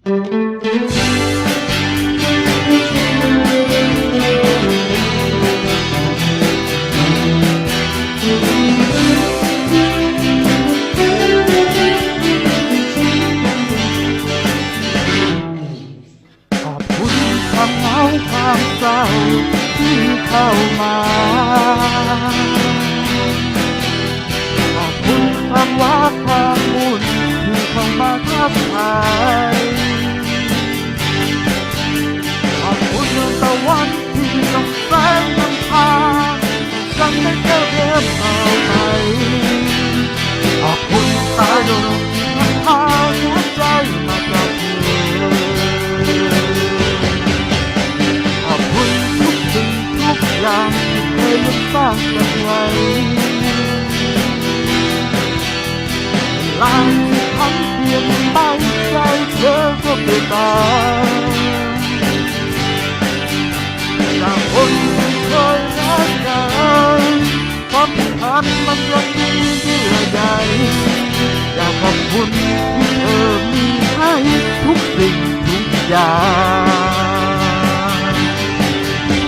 ຂອບຄຸນຄວາມເຫງົາຄວາມເສົ້າທີ່ເຂົ້າມາ ຂອບຄຸນຄວາມຫວັງຄວາມບຸນທີ່ເຂົ້າມາທັກທາຍ ຂອບຄຸນດວງຕາວັນທີ່ສ່ອງແສງນຳພາ ສັນໃນແກ້ວແດນເຂົ້າໄປ ຂອບຄຸນສາຍລົມທີ່ພັດພາຫົວໃຈມາຈາກເທີ ຂອບຄຸນທຸກສິ່ງທຸກຢ່າງທີ່ເຄີຍຮ່ວມສ້າງກັນໄວ້ ເວລາທີ່ພັນປ່ຽນໄປ ໃຈເທີກໍປ່ຽນຕາມ ຈາກຄົນທີ່ເຄີຍຮັກກັນ ຄວາມຜູກພັນມັນຍັງມີເຍື່ອໃຍ ຢາກຂອບຄຸນທີ່ເທີມີໃຫ້ທຸກສິ່ງທຸກຢ່າງ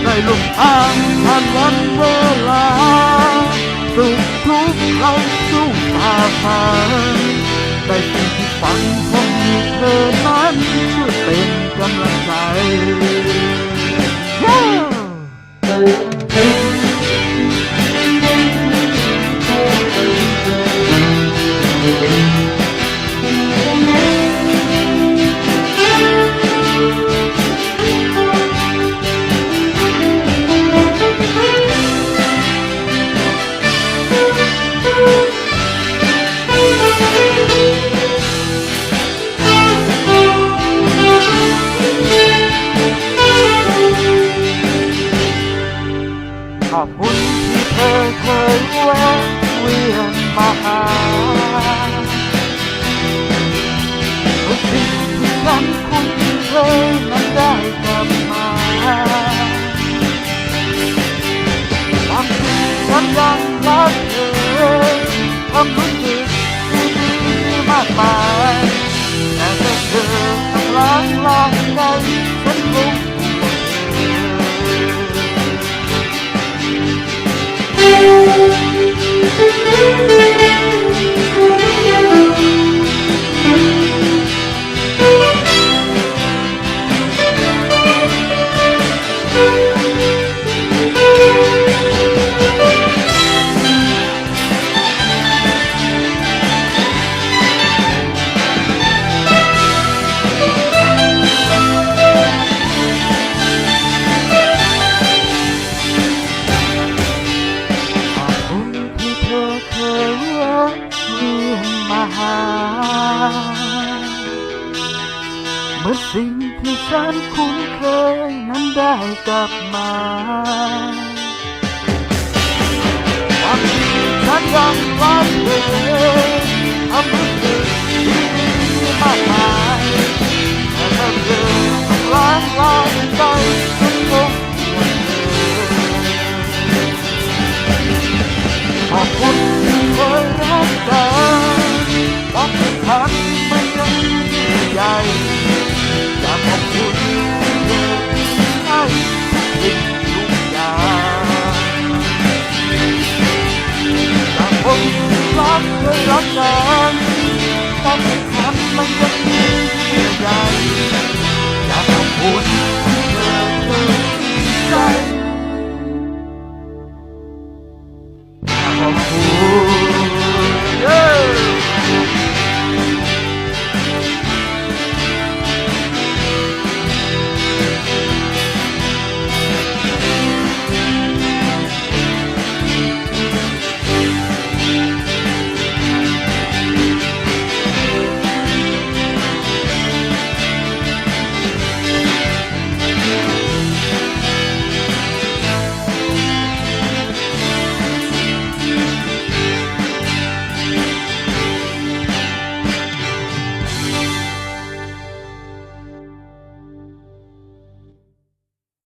ໄດ້ຮ່ວມທາງຜ່ານວັນເວລາ ສຸກທຸກໄລ່ສູ້ຝ່າຟັນ ໄດ້ສິ່ງທີ່ຝັນຄວາມມີເທີນັ້ນ ຊ່ວຍເປັນກຳລັງໃຈ ເຢ້! ຂອບຄຸນທີ່ເທີເຄີຍແວະວຽນມາຫາ ທຸກສິ່ງທີ່ສັນຄຸ້ນເຄີຍນັ້ນໄດ້ກັບມາ ບາງສິ່ງສັນຍັງລະເລີຍ ຄວາມຮູ້ສຶກທີ່ດີມີມາກມາຍ ແຕ່ເທີກຳລັງລ້າງໃຈສັນຄົງ ຂອບຄຸນທີ່ເທີເຄີຍແວະວຽນມາຫາ ເໝືອນສິ່ງທີ່ສັນຄຸ້ນເຄີຍນັ້ນໄດ້ກັບມາ ບາງທີສັນຍັງລະເລີຍ ຄວາມຮູ້ສຶກທີ່ດີມີມາກມາຍ ແຕ່ເທີກຳລັງລ້າງໃຈສັນຄົງ ຂອບຄຸນທີ່ເຄີຍຮັກກັນ ຄວາມຜູກພັນມັນຍັງມີໃຫຍ່ ຢາກຂອບຄຸນທີ່ເທີໃຫ້ທຸກສິ່ງທຸກຢ່າງ ຈາກຄົນທີ່ລັກເຄີຍຮັກກັນ ຄວາມຜູກ